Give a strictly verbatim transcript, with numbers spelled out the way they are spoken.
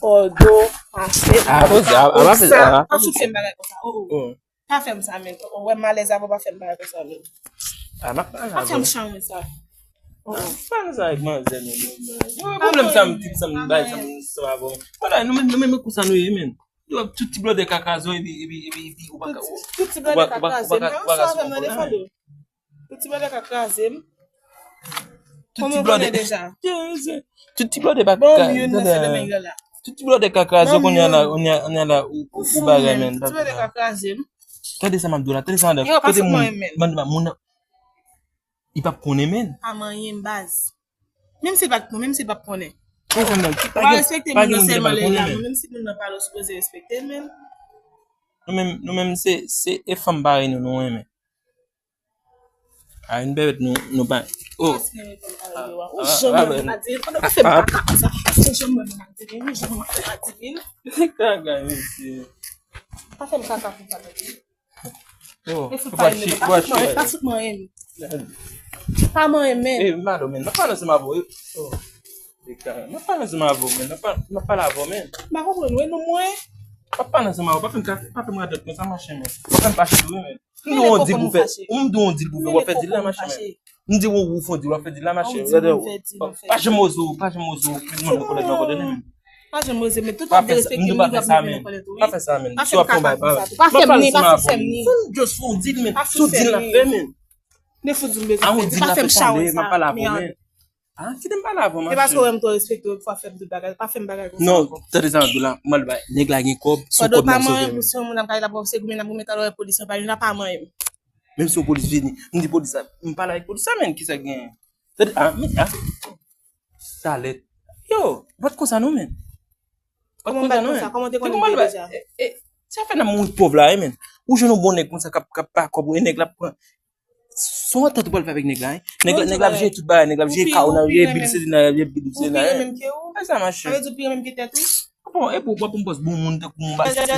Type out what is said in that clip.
Fò do, mache. Ah, bon, ah, ah, ah, ah. Pa fout fè m bagay konsa. Oh, oh. Pa fè m sa, men. Ou wè m alèz avè w, pa fè m bagay konsa, men. Ah, m ap pale Pa fè m avè w. Chan mwen sa. Oh, oh. Pa nan sa avèk manzè, non, non, non. Yo, pwoblèm sa, m tip sa, m bay sa, m sa avè w. Wala, nou menm, nou menm, konsa nou ye, men. Yo, tout ti blòdè ka kraze w, epi, epi, epi, epi, ou pa ka, ou, Tout ti blòdè ka kraze m. Sa avè m nan defando. Tout ti blòdè ka kraze m. Kòman w konnen deja? Tout ti blòdè pa Bon, youn nan se de nèg la. Tout ti blòdè ka kraze w, kounye a la, kounye a la, ou, ou, ou bagay, men. Tout ti blòdè ka kraze m. Tande sa m ap di w la, tande sa m ap di w la. Yo, pa Kote fout moun, mwen, men. Moun, moun, li p ap konnen, men. Pa manyen m baz. Menm si l pa t konnen, menm si l p ap konnen. Konsa m di w, Ou pa respekte moun nan sèlman lè la, menm si moun nan pale, ou sipoze respekte l, men. Nou menm, nou menm se, se e fanm parèy nou, nou renmen. A, yon bèbèt nou, nou pa. Oh. Ou janm wè m ap di, ou fè m kaka konsa. Ou janm wè m ap di, ou janm wè m ap di. Kaka, mesye. Pa fè m kaka konsa, mesye. Oh, E fout pa renmen, pa fout manyen, pa fout manyen m. Pa manyen, men. Eh, m pale, men. M ap pale ansanm avè w. Oh. Kaka, m ap pale ansanm avè w, men. M ap pa-, m ap pale avè w, men. M pa konprann, wi, non, mwen. M ap pale ansanm avè w. Pa fè m ka, pa fè m radòt konsa, mache, men. Pa fè m fache, wi, men. M di w yon dil pou fè. M di w yon dil pou fè, w ap fè dil la, mache, men. M di w ou fè yon dil, w ap fè dil la, mache. Pa janm oze w, pa janm oze w. Mwen, mwen, mwen, mwen, mwen. Pa janm oze, men tout ap derespekte m, li ap mete nan kòlèt ou, wi. Pa fè sa, men. Pa fè sa, men. Pa fè m ni, pa fout fè m ni. Just fè yon dil, men. Se yon dil n ap fè, men. Ne fout di m bezwen fè, pa fè m chawon sa. Ah, kite m pale avè w, mache. E paske w wè m twò respekte w, fò fè m tout bagay. Pa fè m bagay konsa. Non, tande sa m ap di w la, m al bay. Nèg la gen kòb, se yon kòb n ap sove. Mwen, si yon moun ap gade la, se goumen n ap goumen, talè w wè polis la, pa vin la, pa manyen m. Menm si yon polis vini, m di polis la, m pale avèk polis la, men, kisa k genyen? Tande, ah, men, ah. Talè. Yo, pa t konsa non, men. Pa t konsa non, men. Kòman w te konnen deja? E, e, sa fè n ap mouri pòv la, wi, men. Ou jwenn yon bon nèg konsa k ap, k ap pa kòb, e nèg la pran. Se yon antant ou pral fè avèk nèg la, wi. Nèg la, nèg la ap jere tout bagay, nèg la ap jere kay ou nan, jere bil se nan, jere bil se nan. Ou pi renmen m ke ou? Sa mache. Sa vle di ou pi renmen m ke tèt ou? Bon, e pou, pou, pou m pòs bon moun tankou m ba.